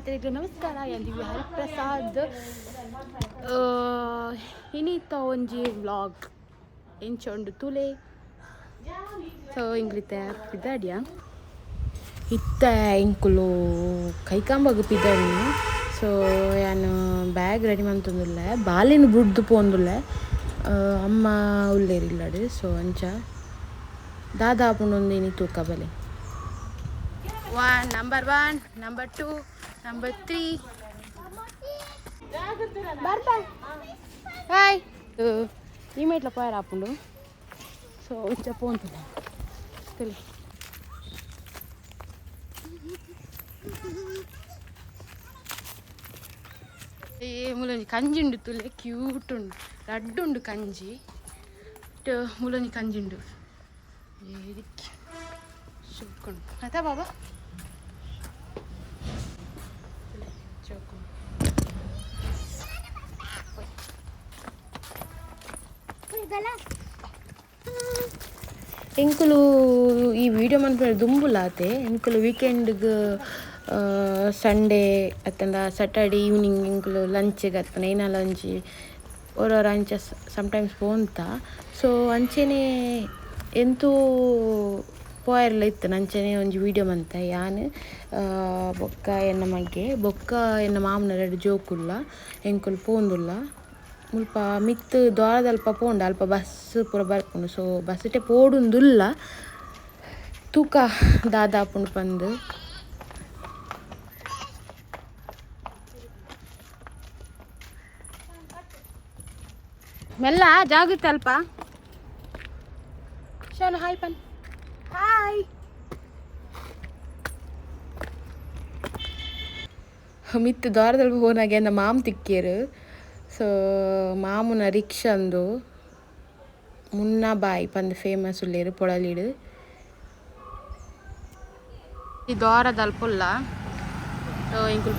ಮಾತೆರೆಗ್ ನಮಸ್ಕಾರ. ಎಂದಿವಿ ಹರಿಪ್ರಸಾದ್. ಇನಿತ ಒಂಜಿ ವ್ಲಾಗ್ ಎಂಚ ಉಂಡು ತೂಲೆ. ಸೊ ಇಂಗ್ಲಿತೆ ಪಿದಾಡ್ಯ ಇತ್ತ ಎಂಕುಲು ಕೈಕಾಂಬಗ್ ಪಿದಾಡಿನಿ. ಸೊ ಯಾನ್ ಬ್ಯಾಗ್ ರೆಡಿ ಮಂತೊಂದುಲ್ಲೆ, ಬಾಲೆನ್ ಬುಡ್ದು ಪೋಂದುಲ್ಲೆ, ಅಮ್ಮ ಉಲ್ಲೇರ್ ಇಲ್ಲಡ್. ಸೊ ಅಂಚ ದಾದ ಆಪುಂಡು ಇನಿ ತೂಕ ಬಲೆ. 1 number 1 number 2 number 3 hi ಈ ಮೇಟ್ಲ ಪೋಯರ್ ಆಪುಂಡು. ಸೊ ಇಂಚ ಪೋಂತುಂಡು ತುಲೆ. ಏ ಮೂಲೊಂಜಿ ಕಂಜಿ ಉಂಡು ತುಲೆ, ಕ್ಯೂಟ್ ಉಂಡು, ರಡ್ಡ್ ಉಂಡು ಕಂಜಿ. ಮೂಲೊಂಜಿ ಕಂಜಿ ಉಂಡು ಶೋಕುಂಡು ಆತಾ ಬಾಬಾ. ಶೋಕುಂಡು. ಎಂಕುಲು ಈ ವಿಡಿಯೋ ಮನ್ಪುನ ದುಂಬುಲಾತೆ. ಎಂಕುಲು ವೀಕೆಂಡ್ಗ್ ಸಂಡೇ ಅತ್ತಂಡ ಸ್ಯಾಟರ್ಡೆ ಈವ್ನಿಂಗ್ ಎಂಕುಲು ಲಂಚ್ಗ್ ಅತ್ತಂಡ ಏನಾಲ ಒಂಜಿ ಒರ ಅಂಚ ಸಮ್ಟೈಮ್ಸ್ ಪೋಂತ. ಸೊ ಅಂಚೆನೆ ಎಂತೂ ಪೋಯೆರ್ಲ ಇತ್ತುಂಡು, ಅಂಚನೆ ಒಂಜಿ ವಿಡಿಯೋ ಮಂತ ಯಾನ್ ಬೊಕ್ಕ ಎನ್ನ ಮಗೆ ಬೊಕ್ಕ ಎನ್ನ ಮಾಮನ ರಡ್ಡ್ ಜೋಕುಲ್ಲ ಎಂಕುಲು ಪೋಂದುಲ್ಲ. ಮುಲ್ಪ ಮಿತ್ತ್ ದ್ವಾರದಲ್ಪ ಪೋಂಡ ಅಲ್ಪ ಬಸ್ ಪೂರ ಬರ್ಪುಂಡು. ಸೊ ಬಸ್ಟೆ ಪೋಡುಂದುಲ್ಲ, ತೂಕ ದಾದ ಆಪುಂಡು ಪಂದ್. ಮೆಲ್ಲ ಜಾಗ್ರತೆ ಅಲ್ಪ. ಶಾನು ಹಾಯ್ ಪನ್. ಹಾಯ್. ಮಿತ್ತ್ ದ್ವಾರದಲ್ಪ ಪೋನಾಗ ಎನ್ನ ಮಾಮ್ ತಿಕ್ಕಿಯೆರ್. ಸೊ ಮಾಮುನ ರಿಕ್ಷಾ ಅಂದು ಮುನ್ನಾ ಬಾಯ್ ಪಂದ್ ಫೇಮಸ್ ಉಲ್ಲೆರ್ ಪೊಳಲಿಡ್. ಈ ದ್ವಾರದಲ್ಪ ಉಲ್ಲ. ಸೊ ಎಂಕುಲು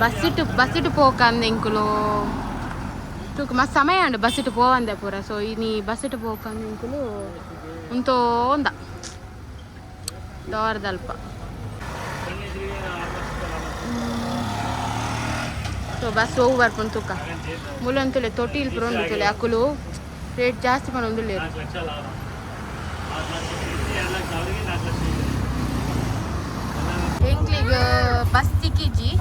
ಬಸ್ಸಿಟ್ಟು ಪೋಕಂದ್ ಎಂಕುಲು ತೂಕ ಮಸ್ತ್ ಸಮಯ ಉಂಡು ಬಸ್ಸಿಟ್ಟು ಪೋವಂದೆ ಪೂರ. ಸೊ ಇನಿ ಬಸ್ಸಿಟ್ಟು ಪೋಕಂದ್ ಎಂಕುಲು ಉಂತೋಂದ ದ್ವಾರದಲ್ಪ. ಸೊ ಬಸ್ ಒವು ಬರ್ಪುಂಡು ತೂಕ. ಮೂಲಂತುಲೆ ತೊಟ್ಟಿಲ್ ಪೂರ ಉಂಡು ತುಲೆ, ಅಕುಲು ರೇಟ್ ಜಾಸ್ತಿ ಪನೊಂದುಲ್ಲೆರ್. ಎಂಕ್ಲಿಗ್ ಬಸ್ ತಿಕ್ಕಿಜಿ.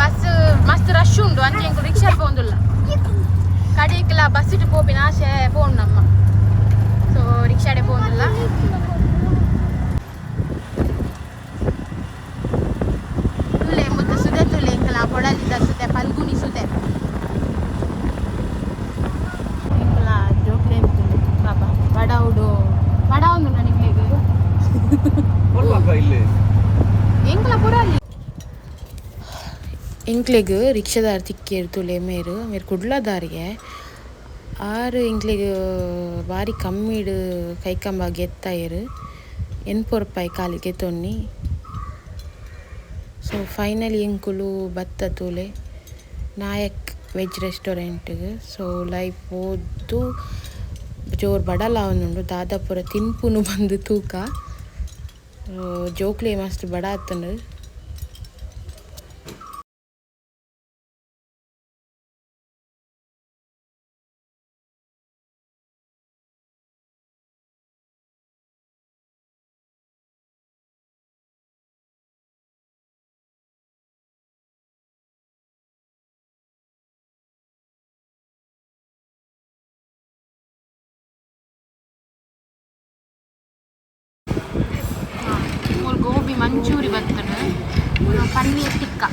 ಬಸ್ ಮಸ್ತ್ ರಶ್ ಉಂಡು, ಅಂಚೆ ಎಂಕುಲು ರಿಕ್ಷಾ ಪೋಂದುಲ್ಲ. ಕಡೆಕ್ಲ ಬಸ್ ಪೋಪಿನ ಆಸೆ ಪೋಂಡು ನಮ್ಮ. ಸೊ ರಿಕ್ಷಾಡೆ ಪೋಂದುಲ್ಲ. ತುಲೆ ಮುದ್ದ ಸುದೆ ತುಲೆ ಎಂಕಲ ಪೊಳಲಿದ ಸುದೆ, ಪಲ್ಗುನಿ ಸುದೆ. ಎಂಕಲ ಜೋಕ್ಲೆ ಬಾಬಾ ಬಡವುಡು ಬಡವುಂದು ನಿಕ್ಲೆಗ್. ಎಂಕಲ ಪೂರ ಅಲ್ಲಿ. ಎಂಕ್ಲೆಗ್ ರಿಕ್ಷಾದಾರ್ ತಿಕ್ಕಿಯೆರ್ ತೂಲೆ. ಮೇರ್ ಮೇರ್ ಕುಡ್ಲದಾರ್ಗೆ. ಆರ್ ಎಂಕ್ಲೆಗ್ ಬಾರಿ ಕಮ್ಮಿಡ್ ಕೈಕಂಬ ಗೆತ್ತಾಯೆರ್. 80 ರೂಪಾಯಿ ಖಾಲಿ ಗೆತೊನ್ನಿ. ಸೊ ಫೈನಲಿ ಎಂಕುಲು ಬತ್ತ ತೂಲೆ ನಾಯಕ್ ವೆಜ್ ರೆಸ್ಟೋರೆಂಟ್ಗ್. ಸೊ ಉಲಾಯಿ ಪೋದು ಜೋರು ಬಡಲ ಆವೊಂದುಂಡು, ದಾದ ಪೂರ ತಿನ್ಪುನು ಬಂದು ತೂಕ. ಜೋಕ್ಲೆ ಮಸ್ತ್ ಬಡ ಆತುಂಡು. ಮೂಲು ಗೋಬಿ ಮಂಚೂರಿ ಬರ್ತದೆ, ಪನ್ನೀರ್ ಟಿಕ್ಕ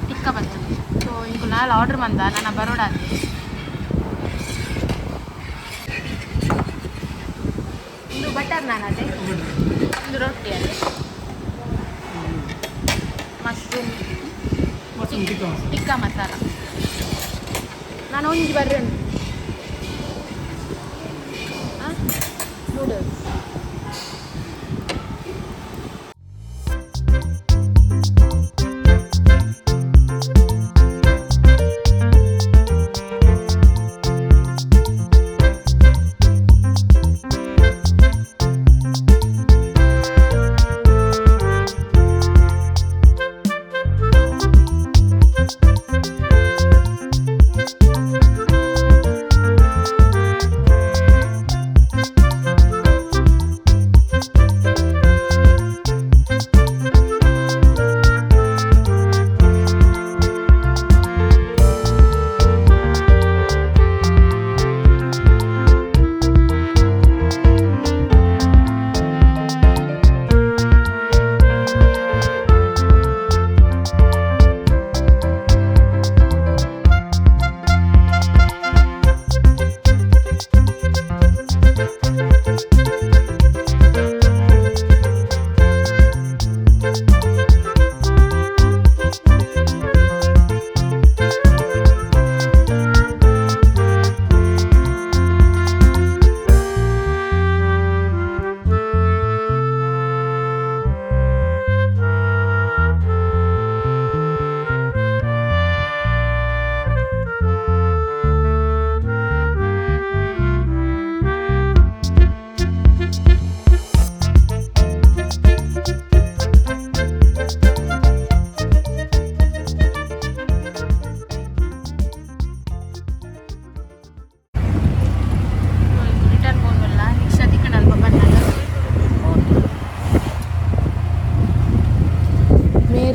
ಟಿಕ್ಕ ಬರ್ತದೆ. ಸೊ ಇಂಕು ನಾಳೆ ಆರ್ಡರ್ ಬಂದ ನನ್ನ ಬರೋಡಾದೆ. ಇದು ಬಟರ್ ನಾನ್ ಅದೇ, ಒಂದು ರೊಟ್ಟಿ ಅದೇ, ಮಶ್ರೂಮ್ ಟಿಕ್ಕ ಮಸಾಲ. ನಾನು ಒಂಜಿ ಬರ್ರೆ ಉಂಟು ನೂಡಲ್ಸ್.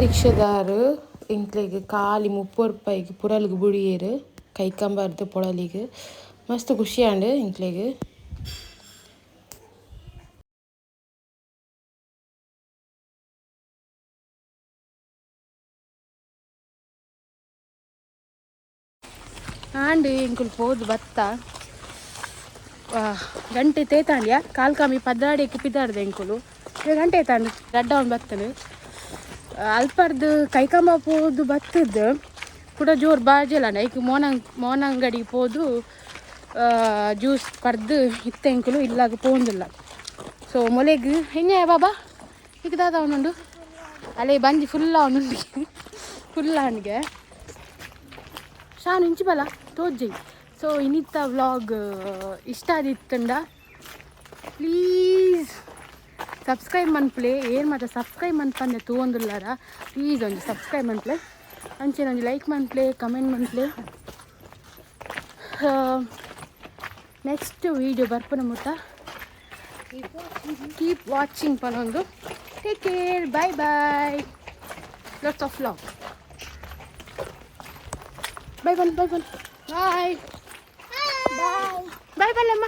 ರಿಕ್ಷಾದಾರು ಎಂಕ್ಲೆಗ್ ಖಾಲಿ 30 ರೂಪಾಯಿಗ್ ಪುರಲ್ಗ್ ಬುಡಿಯೆರ್ ಕೈಕಂಬರ್ದ್ ಪೊಳಲಿಗ್ ಮಸ್ತ್ ಖುಷಿ ಆಂಡ್ ಎಂಕ್ಲೆಗ್. ಆಂಡ್ ಎಂಕುಲು ಪೋದು ಬತ್ತ. ಗಂಟೆ ತೇತಾಂಡ್ಯಾ ಕಾಲ್ ಕಾಮಿ 12ಕ್ಕೆ ಪಿದಾಡ್ದೆ ಎಂಕುಲು. ಗಂಟೆ ತಾಂಡ್ ರಡ್ಡವನ್ ಬತ್ತನು. ಅಲ್ಪರ್ದು ಕೈಕಂಬ ಪೋದು ಬತ್ತದ್ ಕುಡ ಜೋರು ಬಾಜೆಲಾಂಡ ಐಕ್ ಮೋನಂಗಡಿ ಪೋದು ಜ್ಯೂಸ್ ಪರ್ದು ಇತ್ತೆ ಎಂಕುಲು ಇಲ್ಲಾಗ ಪೋಂದಿಲ್ಲ. ಸೊ ಮೊಲೆಗ್ ಹೆಂಗೆ ಬಾಬಾ ಈಗ ದಾದ ಅವನುಂಡು ಅಲ್ಲೇ ಬಂಜಿ ಫುಲ್ ಅವನುಂಡು ಫುಲ್ ಅವನಿಗೆ ಶಾನು ಇಂಚಿ ಬಲ ತೋಜಿ. ಸೊ ಇನ್ನಿತ್ತ ವ್ಲಾಗ್ ಇಷ್ಟ ಆದಿತ್ತಂಡ ಪ್ಲೀಸ್ ಸಬ್ಸ್ಕ್ರೈಬ್ ಮನ್ಪ್ಲೆ. ಏನು ಮಾತ್ರ ಸಬ್ಸ್ಕ್ರೈಬ್ ಮನ್ಪಂದೆ ತೂವೊಂದುಲ್ಲಾರ ಪ್ಲೀಸ್ ಒಂಜಿ ಸಬ್ಸ್ಕ್ರೈಬ್ ಮನ್ಪ್ಲೆ, ಅಂಚೆನೆ ಒಂಜಿ ಲೈಕ್ ಮನ್ಪ್ಲೆ, ಕಮೆಂಟ್ ಮನ್ಪ್ಲೆ. ನೆಕ್ಸ್ಟ್ ವೀಡಿಯೋ ಬರ್ಪುನ ಮುಟ್ಟ ಕೀಪ್ ವಾಚಿಂಗ್ ಪನೊಂದು. Take care, bye bye, lots of love. Bye bye bye bye bye bye bye ಅಮ್ಮ.